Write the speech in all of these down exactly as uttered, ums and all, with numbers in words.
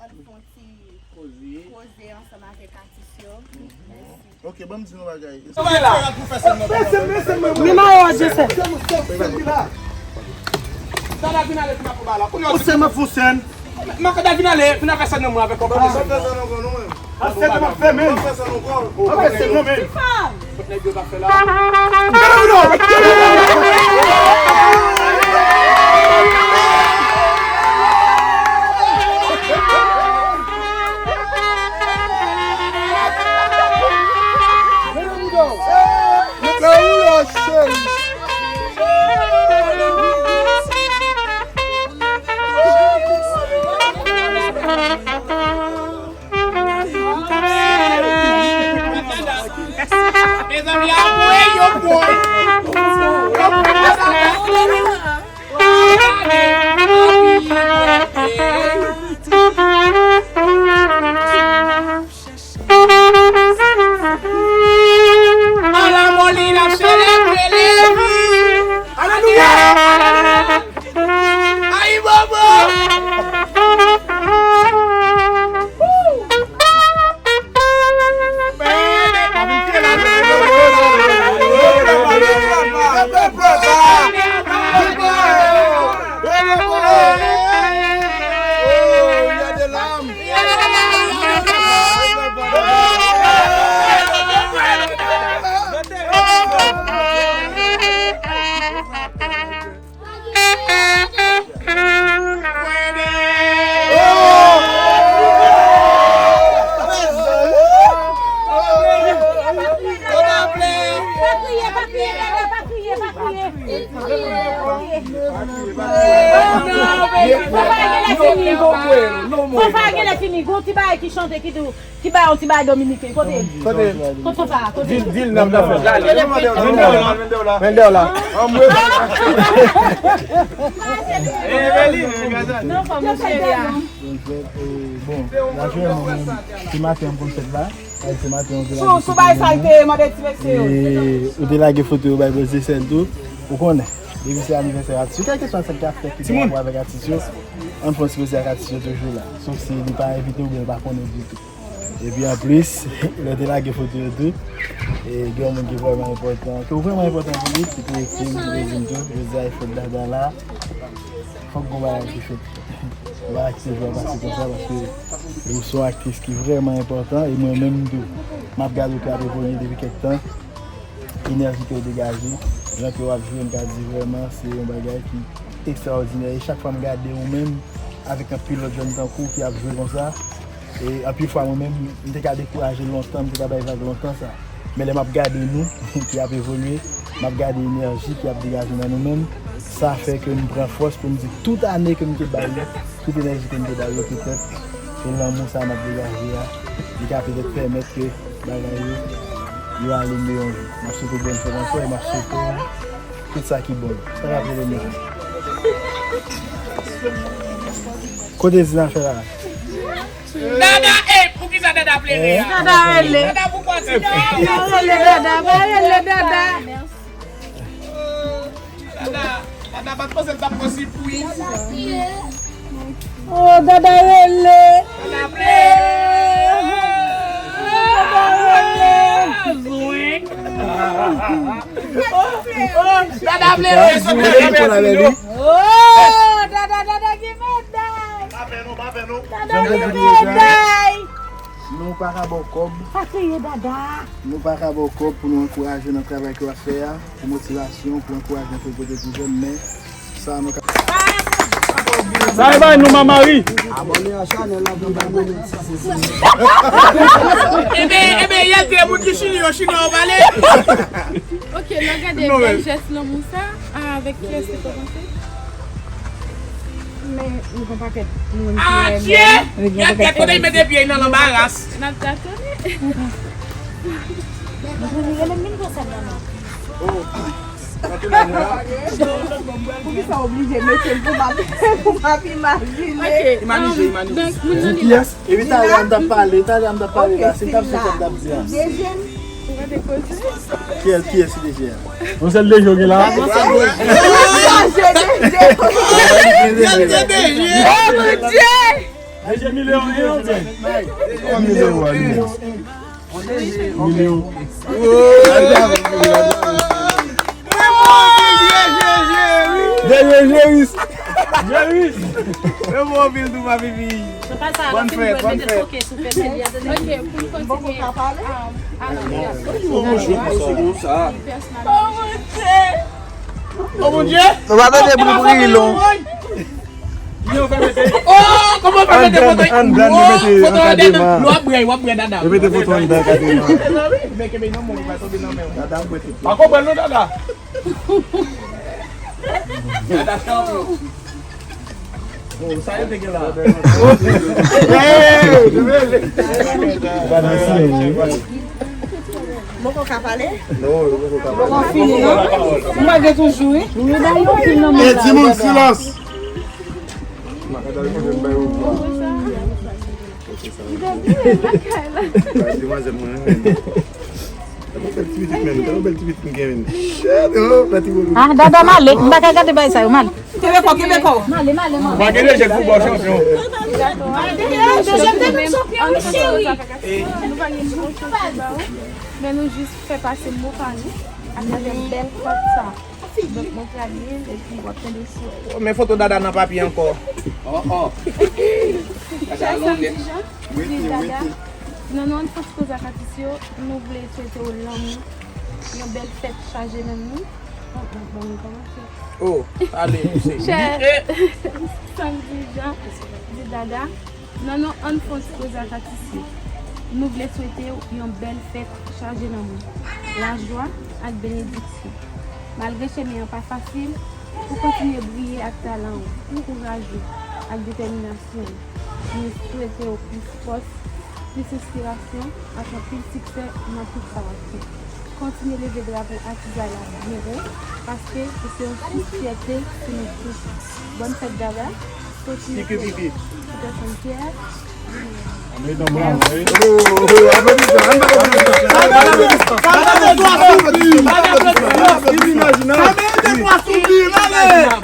Fè yon ti koze ansanm avèk atis yo. Mèsi. Ok, ban m di nou bagay. Men mayo a Joseph. Ou sèl m ap fè yon sèn. Makada vin ale, vin al fè sèn nan mwen avèk kòb. Al fè sèn nan mwen. Al fè sèn nan mwen. Kot nèg yo t ap fè la? Mezanmi, a pwen yo pwen. Ala moli n ap selebre levi. Alelouya. Ayibobo. Pa kriye, pa kriye, dada, pa kriye, pa kriye. Fò pa genlè fini. Fò pa genlè fini. Gon ti bagay ki chante, ki di w. Ti bay yon ti bay dominiken, kote? Kote? Kot fanfa a? Kote? Di l, di l, n ap fè. Mendè w la. Mendè w la. Non, fanm, mwen cheri a. Bon, la jwe mwen menm. Se maten m konn fèt la. Ay, se maten m te lage. Sou, sou bay sa l te mande ti mesye yo. E, ou te lage foto yo bay bòs de sèn tou. Ou konnen. Depi se anivèsè atis yo. Kèlkeswa sa k ap fèt ki gen rapò avèk atis yo, ann fè yon ti koze ak atis yo toujou la. Sof si li pa envite w oubyen l pa konnen ditou. Epi anplis, lè w te lage foto yo tou, e gen yon moun ki vrèman enpòtan, ke w vrèman enpòtan pou li, ki te ekri m, ki te di m tou, jodi a e fèt Dada la, fòk gon bagay ki fèt. Ou pa ka kite jou a pase konsa, paske ou se yon aktris ki vrèman enpòtan, e mwen menm tou, m ap gade w k ap evolye depi kèk tan. Enèji ke w degaje, jan ke w ap jwe, m ka di vrèman, se yon bagay ki ekstraòdinè. E chak fwa m gade ou menm, avèk anpil lòt jèn tankou w ki ap jwe konsa, e anpil fwa mwen menm, m te ka dekouraje lontan, m te ka bay vag lontan sa. Men lè m ap gade nou ki ap evolye, m ap gade enèji ki ap degaje nan nou menm, sa fè ke m pran fòs pou m di tout ane ke m te bay yo, tout enèji ke m te bay yo, petèt, se lanmou sa n ap degaje a, li ka petèt pèmèt ke bagay yo, yo ale mye yon jou. M ap swete w bòn fèt ankò e m ap swete w tout sa ki bon. Sa k ap rele nou? Kote Zina fè la? Dada, e, poukisa Dada plere a? Dada rele. Dada, poukwa ti Dada? Dada rele, Dada, pa rele, Dada. Dada, Dada pa t panse l t ap pran sipriz. Oh, Dada rele. Dada plere. Dada rele. Dada plere. Oh, Dada, Dada gen medal. Pa pè non, pa pè non. Dada gen medal. Nou pa ka ba w kòb. Pa kriye, Dada. Nou pa ka ba w kòb pou nou ankouraje w nan travay ke w ap fè a, pou motivasyon, pou ankourajman ke w pote pou jèn, men sa nou ka. Sa e bay nou, Mamari. Abòne a chanèl la pou bay monetisasyon. Ebyen, ebyen, yè te moun ki chini yo, chini yo pale. Ok, n a gade bèl jès lanmou sa. Ah, avèk kiyès li kòmanse? Men, li gon pakèt moun ki renmen. Adye! Li gon pakèt. Gèt kote l mete pye nan lanbaras. N ap tatone. Li renmen vin konsa nan. Poukisa w oblije mete l pou m ap, pou m ap imajine? Ok, imajine, imajine. Donk, moun nan li la. Epi talè a m t ap pale, talè a m t ap pale la, se t ap se sa m t ap di a. Dezyenm. Ou gade koze. Kiyès, kiyès ki deje a? Yon sèl deje w gen la? Yon sèl deje. Oh, mon Dieu! Deje milyon en oubyen? Milyon, milyon. Milyon. Deje Jeris. Jeris. Bòn fèt, bòn fèt. Ok, pou n kontinye. Oh mon Dieu! Nou pa tande bri bri lon. Oh, kòman pa mete foto? Anndan, anndan, yo mete ankadreman. Lè w ap bwè, w ap bwè dada. Yo mete foto anndan ankadreman. Men kenbe nan men w, li pa tonbe nan men w. Dada, mwen te. Pa konprann non, dada. Dada, tanpri. Oh, sa yo te gen la. Mwen poko ka pale? Non, mwen poko ka pale. Mwen gen toujou, wi. Wi, ba yo pil nan men. Eh, timoun, silans. Demwazèl mwen renmen. Bèl ti pitit menm, bèl ti pitit m gen menm. Shit, oh, bèl ti bobo. Ah, dada m ale, m pa ka gade bagay sa yo, m ale. Kenbe kò, kenbe kò. M ale, m ale, m ale. Mwen gen de jèt foutbòl chanpyon. Mwen gen de jèt foutbòl chanpyon, wi, cheri. Men nou jis fè pase mo pa nou atravè bèl fèt sa. Donk, mwen pral li l, epi w ap tande sou. Oh, men foto dada nan papye ankò. Oh, oh. Chè Sandy Jean, di dada, nan non ann fòs koze ak atis yo, nou vle swete w lanmou, yon bèl fèt chaje nan nou. Bon, bon, bon, nou kòmanse. Oh, ale, pouse. Chè Sandy Jean, di dada, nan non ann fòs koze ak atis yo, nou vle swete w yon bèl fèt chaje lanmou, lajwa ak benediksyon. Malgre chemen an pa fasil, ou kontinye briye ak talan w, kouraj ou ak detèminasyon w. Nou swete w plis fòs, plis enspirasyon ak anpil siksè nan tout sa w ap fè. Kontinye leve drapo atizay la byen wo, paske ou se yon sous fyète pou nou tout. Bòn fèt dada, soti Piki Piki. Pèsonn Pyè. Inimajinab.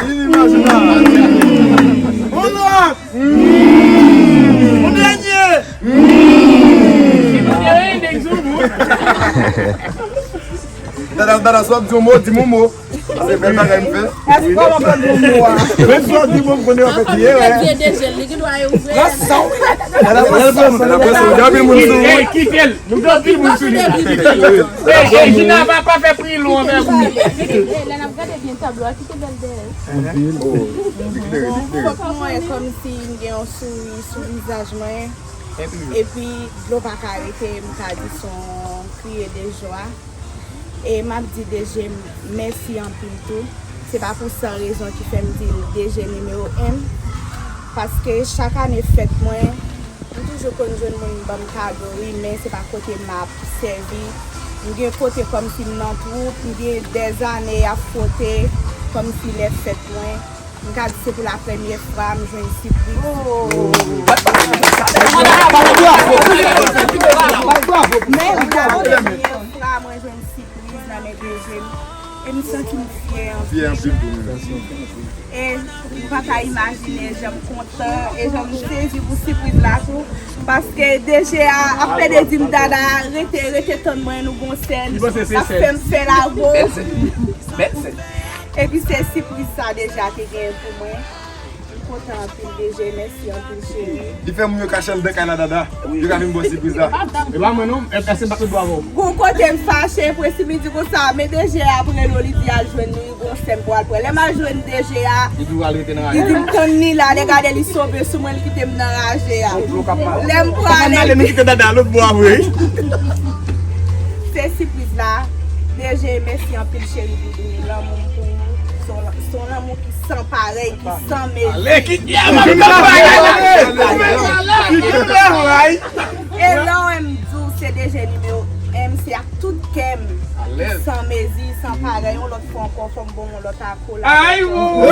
Inimajinab. Yon dènye. Dada, dada, si w ap di yon mo, di m yon mo. Se bèl bagay m fè. Èske w ap di yon mo a? Menm si w ap di mo, m konnen w ap fè tiye, wè. Dada, dada, dada, dada, dada, anpil moun sou. Ey, kite l. Nou gen anpil moun sou li. Ey, ey, Gina, pa, pa fè pri lou anvè ou. Lè n ap gade byen tablo a, kite bèl dèyè. Anpil. Fòk mwen wè kòmsi m gen yon souri sou vizaj mwen. Epi dlo pa ka rete, m ka di se yon kriye de jwa. E m ap di D J mèsi anpil tou. Se pa pou san rezon ki fè m di l D J nimewo en. Paske chak ane fèt mwen, m toujou konn jwenn moun ban m kado, wi, men se pa kote m ap sèvi. M gen kote kòmsi m nan twoup, m gen dèzane y ap fwote kòmsi lè fèt mwen. M ka di se pou la premyè fwa m jwenn sipriz. Men pou la premyè fwa mwen jwenn sipriz nan men D J m. E m santi m fyè anpil. Fyè anpil pou mwen. E m pa ka imajine jan m kontan e jan m sezi pou sipriz la tou. Paske D J a ap plede di m, "Dada, rete, rete tann mwen, nou gon sèn." L ap fè m fè lago. Bèl sèn. Bèl sèn. Epi se sipriz sa D J a te genyen pou mwen. M kontan anpil D J, mèsi anpil cheri. Li fè moun yo ka chèl nan kay la, dada. Yo ka vin ba w sipriz la. E pa mwen non, èske se m pa t dwa avè w? Gon kote m fache, presi li di konsa, men D J ap rele w, li di al jwenn nou, li gon sèn pou al pran. Lè m al jwenn D J a, li di m tann li la, lè gade li sove sou mwen, li kite m nan raje a. Lè m prale, nou kite dada lòt bò a vre. Se sipriz la. D J, mèsi anpil cheri pou lanmou m pou ou. Se yon, se yon lanmou ki san parèy, ki san mezi. Ale, ki, ki, ale, ki, ale, ale. E lè w wè m di w se D J nimewo en, se ak tout kè m. San mezi, san parèy. Yon lòt fwa ankò, fò m ba w yon lòt akola. Ay, ou.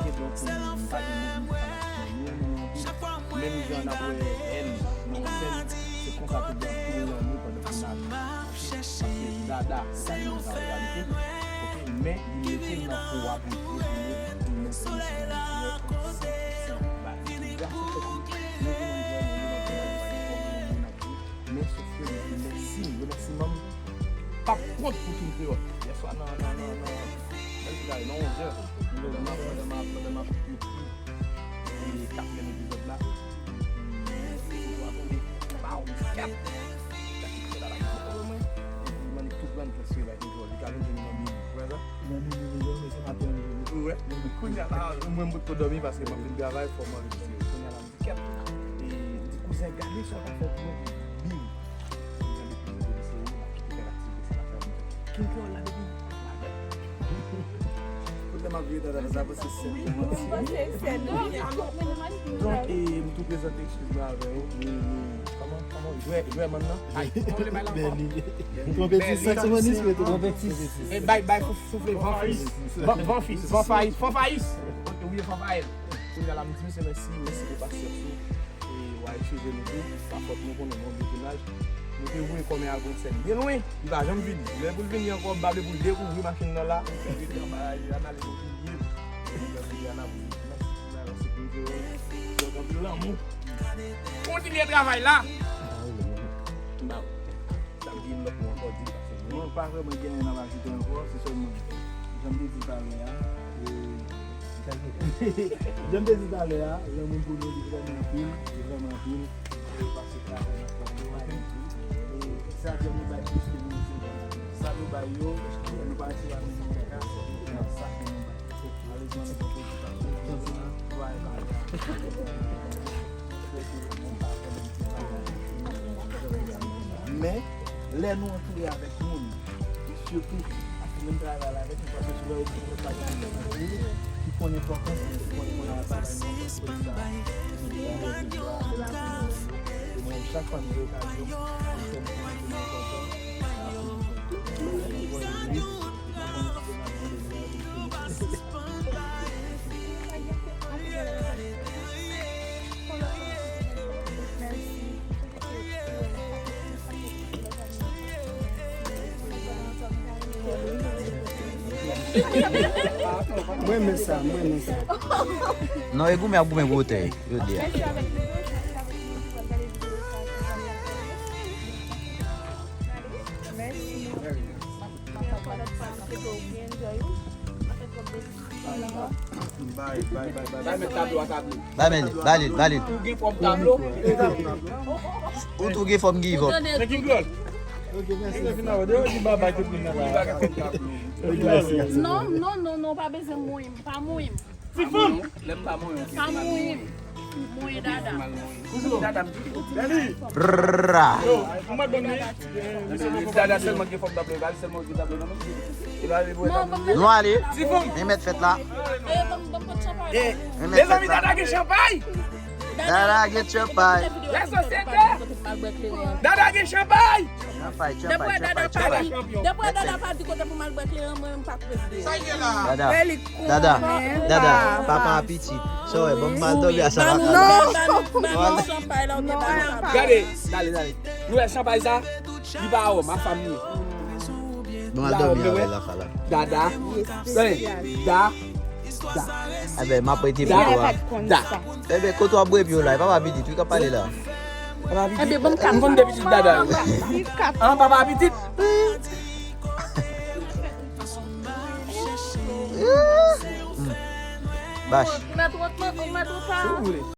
Ok, donk, m pa gen moun ki fanatik nan nou, nou anpil. Menm jan n ap wè èn nan yon sèn, se konsa tou gen anpil lanmou pandan tounaj. Paske dada, se sa ki nan sa reyalite. Ok, men li mete l nan po a pou l evolye, pou l montre l se yon jwè konsa, se yon ba. Li aksepte pou l jwe nan tounaj, pa gen pwoblèm, li nan Men sou fè m remèsi, remèsiman m p ap kont pou King Kreyòl. Yèswa nan, nan, nan, nan, nan, nan onz è, pandan m ap, pandan m ap, pandan m ap ekri, e, katriyèm epizòd la, m sot ap tonbe, pow, tèt. Gade, gade, gade, gade, mwen, mwen, tout bann fans yo bay King Kreyòl, li ka vin jwenn nan minuit, ou wè sa? Nan minuit, li jwenn, men se maten, li jwenn. Ou wè? Kounye a la, mwen, m potko dòmi paske m ap vin travay, fò m anrejistre. Kounye a la, Kèt. E, di kouzen, gade sa w ka fè pou mwen. Bim. Kouzen de kouzen de se ou, n ap kite fè aktivite sa n ap fè. King Kreyòl la depi. Kote m ap vire tande sa, se sèt. Donk, e, m tou prezante eskiz mwen avè ou. Kòman, kòman, jwè, jwè mann nan? Ay, kòman le bay la ankò? Berlin. Berlin. Konpetisyon saksofonis, konpetisyon. E, bay, bay, soufle, van fis. Van, van fis, van fayis, fan fayis. Ok, wi, fan fayis. Kounye a la, m di misye mèsi, mèsi pou pasyans ou. E w a eskize nou tou, pa fòt nou, konnen nou anble tounaj. Nou te voye kòmè a pran sèn byen lwen, li pa janm vini. Lè pou l vini ankò, m pa vle pou l dekouvri machin nan la. Li anale nou pi byen. E li anale pou li. Mèsi pou la, mèsi pou nou. Donk, anpil lanmou. Kontinye travay la. M pa Sa m gen lòt mo ankò di l pase. Mwen pa vrèman gen anyen m ap ajoute ankò, se sèlman, jan m te di talè a, e, jan m te di talè a, lanmou m pou nou li vrèman anpil, li vrèman anpil, e, pase travay nan fè yo, e, sa di nou bay plis ke nou se sa nou bay yo, nou pa retire anyen nan kaka, se sa ke nou bay. Men, lè nou antoure avèk moun, sitou ak moun travay avèk nou, paske souvan yo di nou pa gen moun ki konn enpòtans, ki konn, konn avantaj, mwen, chak fwa m gen okazyon, m fè moun konnen ke m enpòtan. Mwen renmen sa, mwen renmen sa. Non, e goumen ap goumen pou wotè, yo di a. Ba men, ba li, ba li. Ou tou gen fòm tablo. Ou tou gen fòm give up. Non, non, non, non, pa bezwen mouye m, pa mouye m. Ti fanm. Lè m pa mouye, ok. Pa mouye m. Mouye dada. Dada m. Brrra. Dada sèlman gen fòm tablo, dada sèlman gen tablo nan men. Nou ale. Men mèt fèt la. Men mèt fèt la. Dada gen chanpay. Dada gen chanpay. Lasosyete. Dada gen chanpay. Chanpay, chanpay, chanpay, chanpay. Dada pa di kote pou m al bwè kleren, mwen menm pa kwè. Dada, dada, dada, papa a pitit. Sa w wè, ban m mal dòmi a sa. Ba nou, ba nou, ba nou chanpay la, ou gen ba nou chanpay. Gade, dale, dale. Nou wè chanpay sa? Li pa wòm, a fanm li ye. Bon, al dòmi avè l la, fala. Dada. Tande, da, da. Ebyen, m ap rete pou ou a. Da. Ebyen, kote w ap bwè pye w la? E papa pitit wi k ap pale la. Papa pitit. Ebyen, bon, m konn de pitit dada. An, papa pitit. Bach.